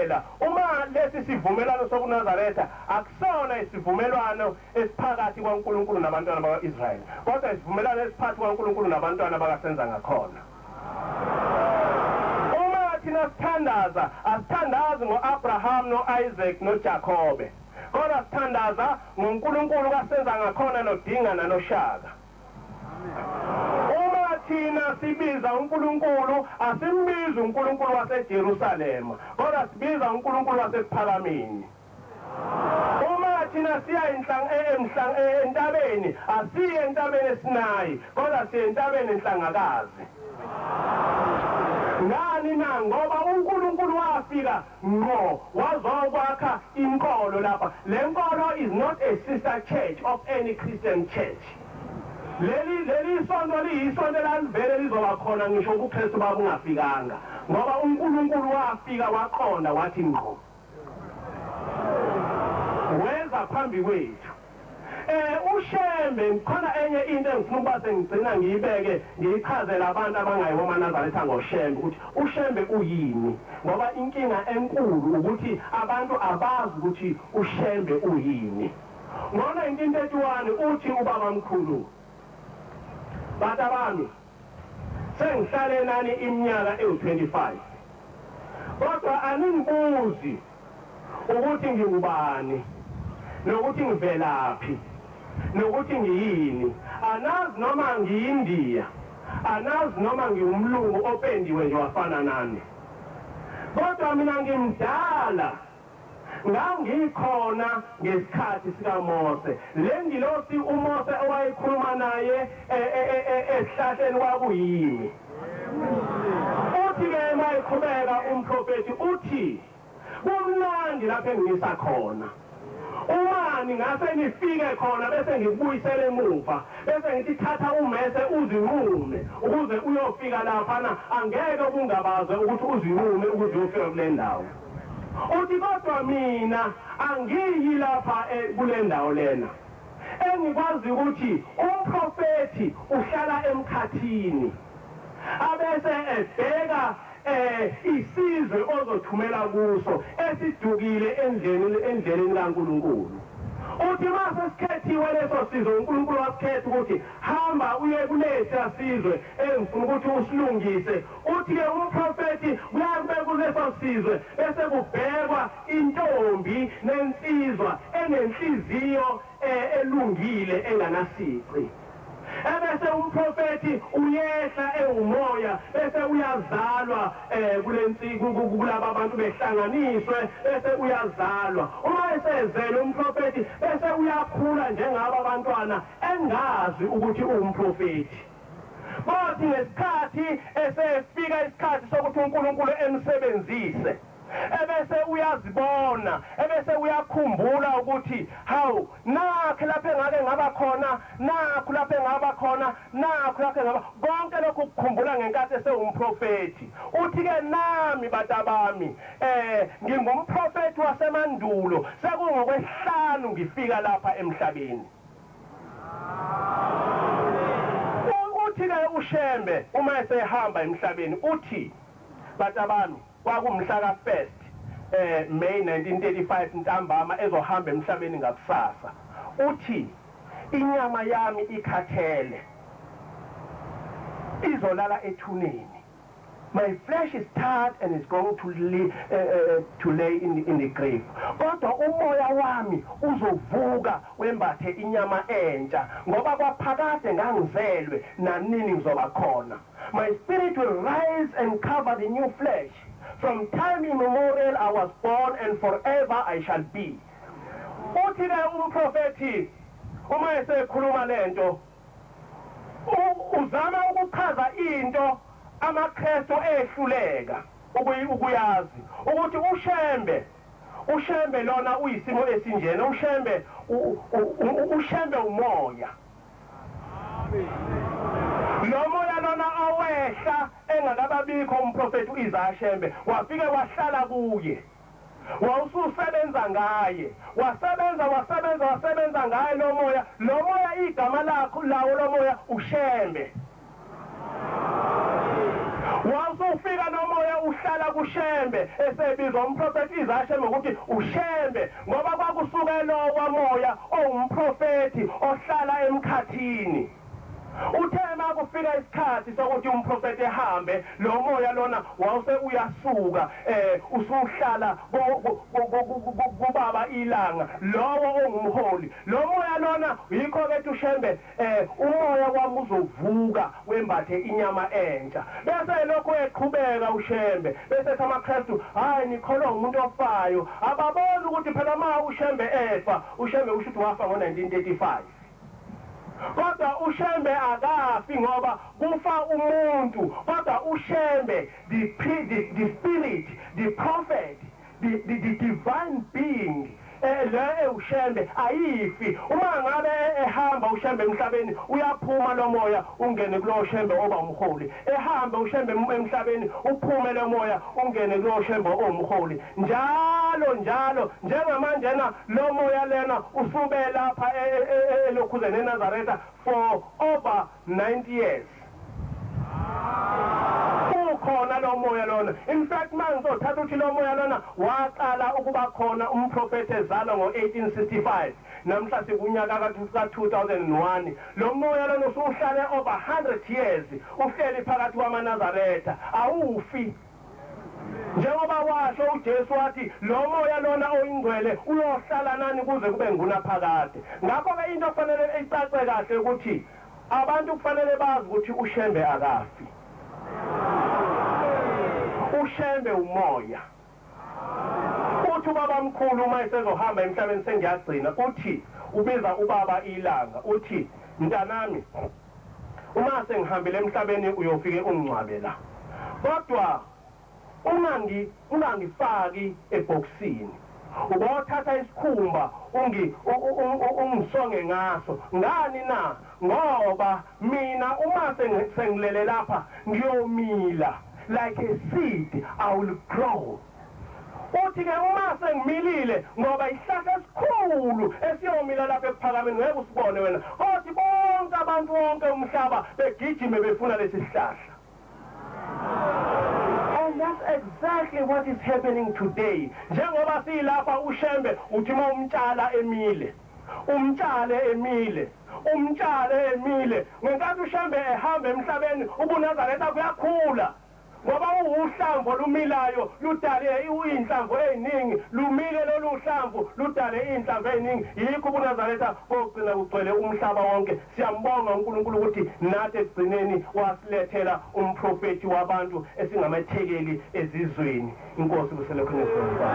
kuphela uma lesi sivumelwano sokuNazaretha akusona isivumelwano esiphakathi kwaNkulunkulu nabantwana bakwa-Israyeli, kodwa isivumelwano esiphakathi kwaNkulunkulu nabantwana bakasenza ngakhona. Uma thina sithandaza, asithandazi ngo-Abraham no-Isaac noJakobe, kodwa sithandaza ngoNkulunkulu kasenza ngakhona noDingana noShaka. Uma thina sibiza uNkulunkulu, asimbizi uNkulunkulu waseJerusalema, kodwa sibiza uNkulunkulu waseKuphakameni. Uma thina siya entabeni, asiye entabeni eSinayi, kodwa siye entabeni eNhlangakazi. Ngani na? Ngoba uNkulunkulu wafika ngqo wazokwakha inkolo lapha. Le nkolo is not a sister church of any Christian church. Leli sonto liyisonto elalivele lizoba khona ngisho ubuKristu babungafikanga, ngoba uNkulunkulu wafika waqonda wathi ngqo, weza phambi kwethu. uShembe, khona enye into engifuna ukuba sengigcina ngiyibeke ngiyichazele abantu abangayibo amaNazaretha ngoShembe, ukuthi uShembe uyini, ngoba inkinga enkulu ukuthi abantu abazi ukuthi uShembe uyini. Ngo-1931 uthi ubaba mkhulu, bantabami, sengihlale nani iminyaka ewu-25, kodwa aningibuzi ukuthi ngingubani, nokuthi ngivelaphi, nokuthi ngiyini. Anazi noma ngiyiNdiya, anazi noma ngiwumlungu opendiwe nje wafana nani, kodwa mina ngimdala. Ngangikhona ngesikhathi sikaMose. Le ngilosi uMose owayekhuluma naye esihlahleni kwakuyimi. Uthi-ke uma eqhubeka umprofethi uthi, kumnandi lapho engimisa khona. Uma ningase nifike khona bese ngikubuyisela emuva, bese ngithi thatha umese uzinqume ukuze uyofika laphana, angeke kungabaze ukuthi uzinqume ukuze uyofika kule ndawo. Uthi kodwa mina angiyi lapha kule ndawo lena. Engikwazi ukuthi umprofethi uhlala emkhathini, abese ebheka isizwe ozothumela kuso esidukile endleleni kaNkulunkulu. Uthi mase sikhethiwe leso sizwe, uNkulunkulu wasikhetha ukuthi hamba uye kulesiya sizwe engifuna ukuthi usilungise. Uthi-ke umprofethi kuyakube kuleso sizwe bese kubhekwa intombi nensizwa enenhliziyo elungile enganasici. Ebese umprofethi uyehla ewumoya bese uyazalwa kulaba bantu behlanganiswe, bese uyazalwa. Uma esezele umprofethi bese uyakhula njengaba abantwana engazi ukuthi uwumprofethi. Bathi ngesikhathi esefika isikhathi sokuthi uNkulunkulu emsebenzise, ebese uyazibona, ebese uyakhumbula ukuthi hawu, nakho lapho engake ngaba khona, nakho lapho engaba khona, nakho lapho engaba. Konke lokhu kukhumbula ngenkathi esewumprofethi. Uthi-ke nami bantabami, ngingumprofethi wasemandulo, sekungokwesihlanu ngifika lapha emhlabeni. Uthi-ke uShembe uma esehamba emhlabeni uthi, bantabami, kwakumhla ka-1 May 1935 ntambama ezohamba emhlabeni ngakusasa. Uthi inyama yami ikhathele, izolala ethuneni. My flesh is tired and is going to lay in the grave. Kodwa umoya wami uzovuka wembathe inyama entsha, ngoba kwaphakade ngangizelwe nanini ngizoba khona. My spirit will rise and cover the new flesh. From time immemorial I was born and forever I shall be. Uthi-ke umprofethi uma esekhuluma lento, uzama ukuchaza into amaKristu ehluleka ukuyazi, ukuthi uShembe lona uyisimo esinjena. uShembe umoya. Lo moya lona awehla engakababikho umprofethi uIsaya Shembe, wafike wahlala kuye, wawususebenza ngaye, wasebenza wasebenza wasebenza ngaye lo moya. Lo moya igama lakho lawo lo moya uShembe. Wawusufika lo moya uhlala kuShembe esebizwa umprofeti Isaiah Shembe ukuthi uShembe, ngoba kwakusuke lo wamoya owumprofeti ohlala emkhathini. Uthe makufika isikhathi sokuthi umprofeti ehambe, lo moya lona wawuse uyasuka usuhlala kubaba ilanga lowo ongumholi. Lo moya lona yikho ke uShembe umoya wami uzovuka wembathe inyama entsha. Bese lokho eqhubeka uShembe, bese ethi amaKristu, hayi nikholwa umuntu ofayo. Ababoni ukuthi phela ma uShembe efa, uShembe usho ukuthi wafa ngo-1935. Kodwa uShembe akafi ngoba kufa umuntu, kodwa uShembe the spirit, the prophet, the divine being le uShembe ayifi. Uma ngabe ehamba uShembe emhlabeni uyaphuma lo moya ungene kulo Shembe oba umholi, ehambe uShembe emhlabeni uphume lo moya ungene kulo Shembe owumholi, njalo njalo. Njengamanje na lo moya lena usube lapha elokhuzeni eNazaretha for over 90 years. Ukhona lo moya lona. In fact, mangizothatha ukuthi lo moya lona waqala ukuba khona umprofeti ezalwa ngo-1865, namhla sikunyaka ka-2001. Lo moya lona usuhlale over 100 years uhleli phakathi kwamaNazaretha, awufi. Njengoba washo uJesu wathi lo moya lona oyingcwele uyohlala nani kuze kube ngunaphakade. Ngakho-ke into kufanele icace kahle ukuthi abantu kufanele bazi ukuthi uShembe akafi. uShembe umoya. Uthi ubaba mkhulu uma esezohamba emhlabeni, sengiyagcina, uthi ubiza ubaba ilanga, uthi mntanami, uma sengihambile emhlabeni uyofike ungcwabe la, kodwa ungangifaki ebhokisini, ubothatha isikhumba ungisonge ngaso. Ngani na? Ngoba mina uma sengilele lapha ngiyomila like a seed, I will grow. Uthi ke uma sengimilile, ngoba isihlahla esikhulu esiyomila lapha ekuphakameni ngeke usibone wena, kodwa bonke abantu wonke umhlaba begijime befuna lesi sihlahla. And that's exactly what is happening today. Njengoba silapha uShembe uthi uma umtshala emile, umtshale emile, umtshale emile. Ngenkathi uShembe ehamba emhlabeni ubuNazaretha kuyakhula, ngoba uwuhlamvu olumilayo ludale iy'nhlamvu ey'ningi, lumile lolu hlamvu ludale iy'nhlamvu ey'ningi. Yikho ubuNazaretha kogcina kugcwele umhlaba wonke. Siyambonga uNkulunkulu ukuthi nathi ekugcineni wasilethela umprofethi wabantu esingamathekeli ezizweni. Inkosi kuselokhu nesizwe.